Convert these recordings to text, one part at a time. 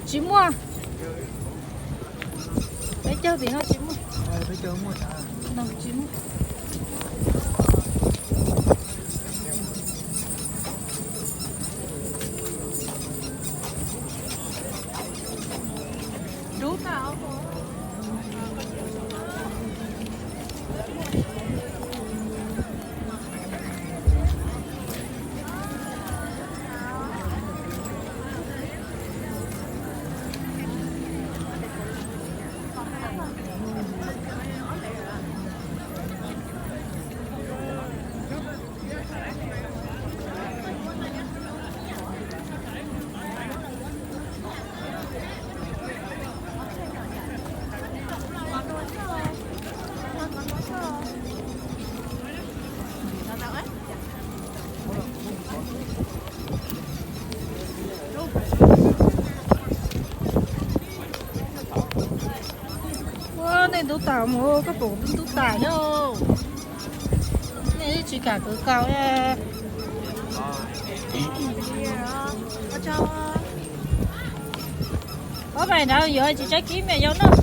Tsis muaj. Peb caug tim no tsis muaj. No tsis muaj. Ua, nej ntub tas mus, koj pom kuv ntub tas nyob. Nej tsis kam kwv kaus. Ob pais nrad yuav tsis tsaib kib me yau noj.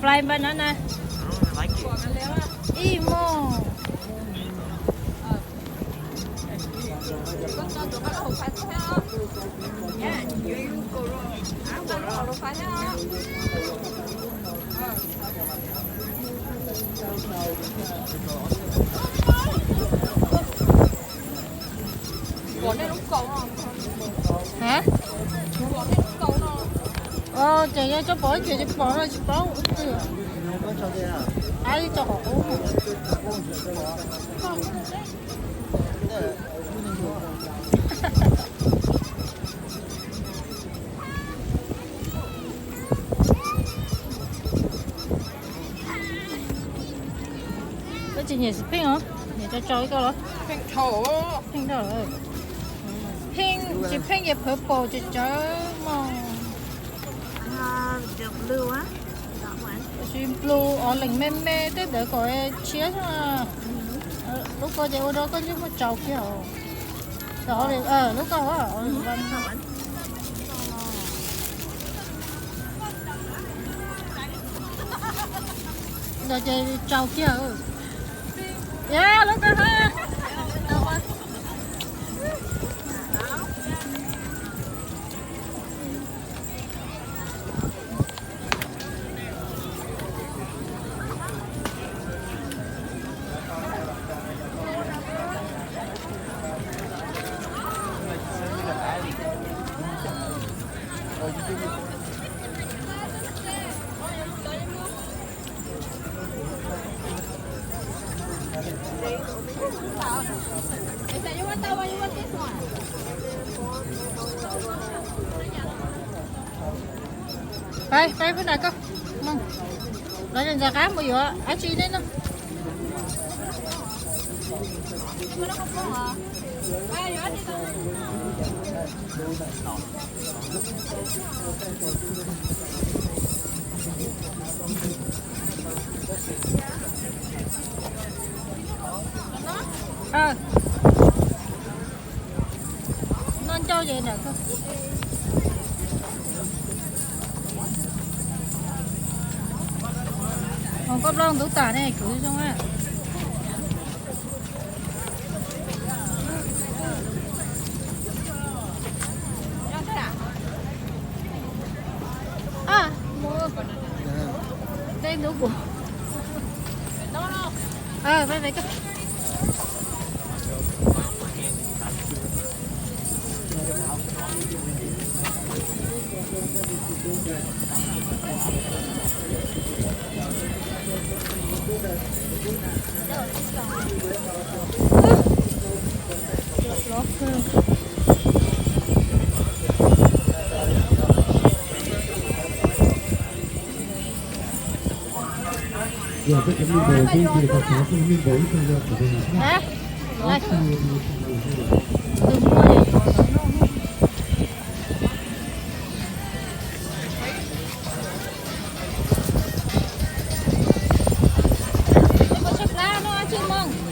Fly banana. Ib mog. Hab? Ces yog tso pom ib kiag tsis pom no tsis paub. Ab, tso qhov qub. Koj tsis nyiam xim pheej os? Nyiam tso tsau ib ko los? Pheej dhau lawm. Pheej, tsis pheej ces purple tsawv tsawv mog. Tsis blue os, lees me me tej ntawd kom tshiab xwb. Lub ko ces ua rau koj ntsej muag tsaus kiag os. Lub ko ntawd ces tsaus kiag. Lub ko Peb, peb phab ntawd koj mus. Lawv ntxhais qab mus yuav dab tsi nej no? Noj ncauj ces ntawm koj. Hos koj plaub ntub tas ne, kwv zoo a. Tej ntub kuv. Tshaib plab no, tshaib moo.